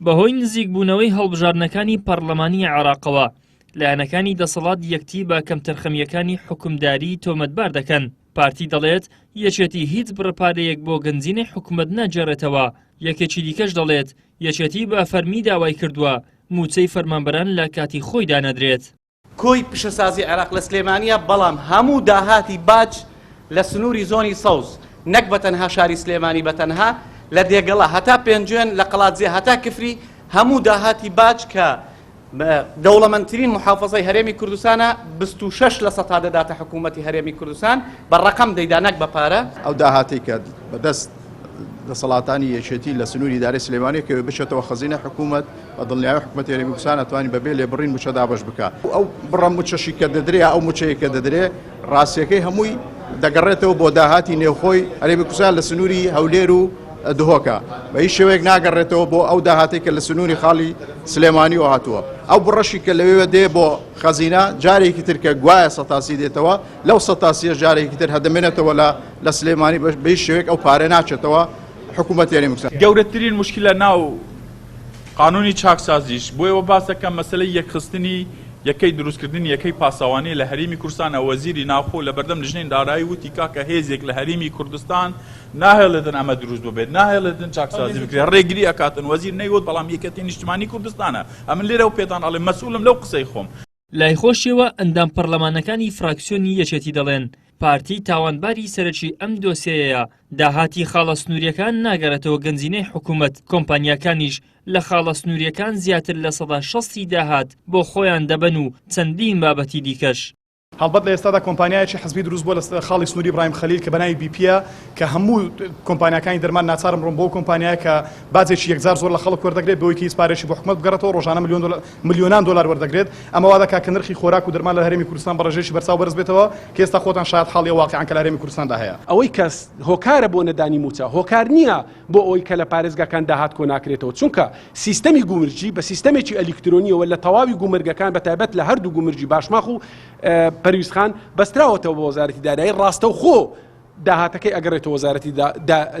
بەهۆی نزیکبوونەوەی هەڵبژاردنەکانی پەڕلەمانی عێراقەوە، لایەنەکانی دەسەڵات یەکتی بە کەمتەرخەمییەکانی حوکمداریی تۆمەتبار دەکەن، پارتی دەڵێت یەکێتی هیچ بڕە پارەیەک بۆ گەنجینەی حکومەت ناگێڕێتەوە، یەکێکی دیکەش دەڵێت یەکێتی بە فەرمی داوای کردووە مووچەی فەرمانبەران لە کاتی خۆیدا نەدرێت. کۆی پیشەسازی عێراق لە سلێمانییە، بەڵام هەموو داهاتی باج لە سنووری زۆنی سەوز، نەک بە تەنها شاری سلێمانی بە تەنها، لە دێگەڵە هەتا پێنجوێن، لە قەڵادزێ هەتا کفری، هەموو داهاتی باج کە دەوڵەمەندترین موحافەزەی هەرێمی کوردستانە، 26 لە سەتا دەداتە حکوومەتی هەرێمی کوردستان، بە ڕەقەم دەیدا نەک بە پارە. ئەو داهاتەی کە بەدەست دەسەڵاتانی یەکێتی لە سنووری ئیدارەی سلێمانی کەوێ بچێتەوە خەزینەی حکوومەت، بە دڵنیایی حکومەتی هەرێمی کوردستان ئەتوانی بەبێ لێبڕین مووچە دابەش بکا. ئەو بڕە مووچەشی کە دەدرێ یا ئەو مووچەیە کە دەدرێ ڕاستیەکەی هەمووی دەگەڕێتەوە بۆ داهاتی نێوخۆی هەرێمی کوردستان لە سنووری هەولێر و دهۆکە بە هیچ شێوەیەک ناگەڕێتەوە بۆ ئەو داهاتەی کە لە سنووری خاڵی سلێمانیەوە هاتووە. ئەو بڕەشی کە لەوێوە دێ بۆ خەزینە جارێکی تر کە گوایە سەتاسی دێتەوە لەو سەتاسیە جارێکی تر هەدەمێنێتەوە لە لە سلێمانی بە هیچ شێوەیەک ئەو پارە ناچێتەوە حکوومەتی هەرێمی کوردستان. گەورەترین موشکیلە ناو قانونی چاکسازیش بۆ ئێوە باس دەکەم مەسەلەی یەکخستنی یەکەی دروستکردنی یەکەی پاسەوانی لە هەرێمی کوردستانە وەزیری ناوخۆ لەبەردەم لجنەی دارایی وتی کاکە هێزێک لە هەرێمی کوردستان ناهێڵێتن ئەمە دروست ببێت ناهێڵێتن چاکسازی بکرێت ڕێگری ئەکاتن وەزیر نەیوت بەڵام یەکێتی نیشتمانی کوردستانە ئەمن لێرەوە پێتان ئەڵێم مەسئولم لەو قسەی خۆم. لای خۆشیەوە ئەندام پەڕلەمانەکانی فراکسیۆنی یەکێتی دەڵێن، پارتی تاوانباری سەرەکی ئەم دۆسیەیەیە، داهاتی خاڵە سنوورییەکان ناگەڕێتەوە گەنجینەی حکومەت، کۆمپانیاکانیش لە خاڵە سنوورییەکان زیاتر 60% ی داهات بۆ خۆیان دەبەن و چەندین بابەتی دیکەش. هەڵبەت لە ئێستادا کۆمپانیایەکی حزبی دروست بووە لە خاڵی سنووری ئیبراهیم خەلیل کە بە ناوی بیپیە کە هەموو کۆمپانیاکانی دەرمان ناچارن بڕۆن بۆ ئەو کۆمپانیایە کە باجێکی یەکجار زۆر لە خەڵک وەردەگرێت بەوەی کە هیچ پارەیەکی بۆ حکومەت بگەڕێتەوە ڕۆژانە ملیۆن دۆلار ملیۆنان دۆلار وەردەگرێت ئەمە وا دەکات کە نرخی خۆراک و دەرمان لە هەرێمی کوردستان بە ڕێژەیەکی بەرچاو بەرز بێتەوە کە ئێستا خۆتان شایەت حاڵی ئەو واقیعەن کە لە هەرێمی کوردستاندا هەیە. ئەوەی کە هۆکارە بۆ نەدانی مووچە هۆکار نییە بۆ ئەوەی کە لە پارێزگاکان داهات کۆناکرێتەوە، چونکە سیستەمی گومرگی بە سیستەمێکی ئەلیکترۆنییەوە لە تەواوی گومرگەکان بە تایبەت لە هەردوو گومرگی باشماخ و پەرویزخان بەستراوەتەوە بە وەزارەتی دارایی ڕاستەوخۆ داهاتەکەی ئەگەڕێتەوە وەزارەتی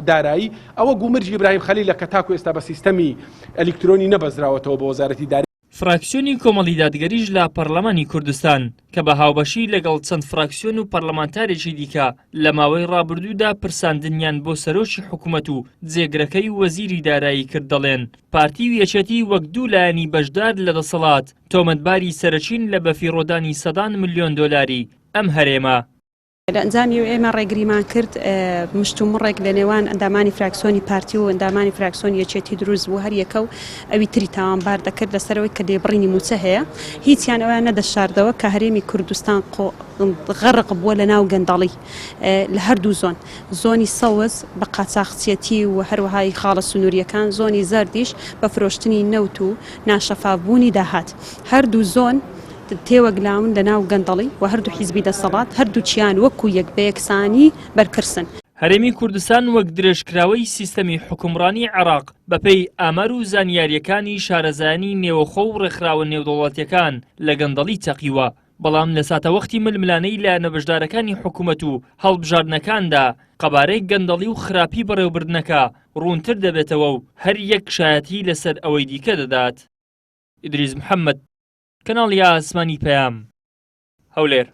دارایی ئەوە گومرگی ئیبراهیم خەلیلە کە تاکو ئێستا بە سیستەمی ئەلیکترۆنی نەبەستراوەتەوە بە وەزارەتی دارایی. فراکسیۆنی کۆمەڵی دادگەریش لە پەرلەمانی کوردستان کە بە هاوبەشی لەگەڵ چەند فراکسیۆن و پەرلەمانتارێکی دیکە لە ماوەی ڕابردوودا پرساندنیان بۆ سەرۆکی حکومەت و جێگرەکەی وەزیری دارایی کرد دەڵێن پارتی و یەکێتی وەک دوو لایەنی بەشدار لە دەسەڵات تۆمەتباری سەرەکین لە بەفیڕۆدانی سەدان ملیۆن دۆلاری ئەم هەرێمە. لە ئەنجامی ئێمە ڕێگریمان کرد مشتومڕێک لە نێوان ئەندامانی فراکسیۆنی پارتی و ئەندامانی فراکسیۆنی یەکێتی دروست بوو هەر یەکە و ئەوی تری تاوانبار دەکرد لەسەرەوەی کە لێبڕینی مووچە هەیە هیچیان ئەویان نەدەشاردەوە کە هەرێمی کوردستان غەرق بووە لە ناو گەندەڵی لە هەردوو زۆن زۆنی سەوز بە قاچاخچیەتی و هەروەهای خاڵە سنووریەکان زۆنی زەردیش بە فرۆشتنی نەوت و ناشەفاف بوونی داهات هەردوو زۆن تێوەگلاون لە ناو گەندەڵی و هەردوو حیزبی دەسەڵات هەردووکیان وەکو یەک بە یەکسانی بەرپرسن. هەرێمی کوردستان وەک درێژکراوەی سیستەمی حوکمڕانی عێراق بەپێی ئامار و زانیارییەکانی شارەزایانی نێوەخۆ و ڕێکخراوە نێودەوڵەتییەکان لە گەندەڵی چەقیوە، بەڵام لە ساتەوەختی ململانێی لایەنە بەشدارەکانی حکومەت و هەڵبژاردنەکاندا قەبارەی گەندەڵی و خراپی بەڕێوەبردنەکە ڕوونتر دەبێتەوە و هەر یەک شایەتی لەسەر ئەوەی دیکە دەدات. ئیدریس محەممەد، کەناڵی ئاسمانی پەیام، هەولێر.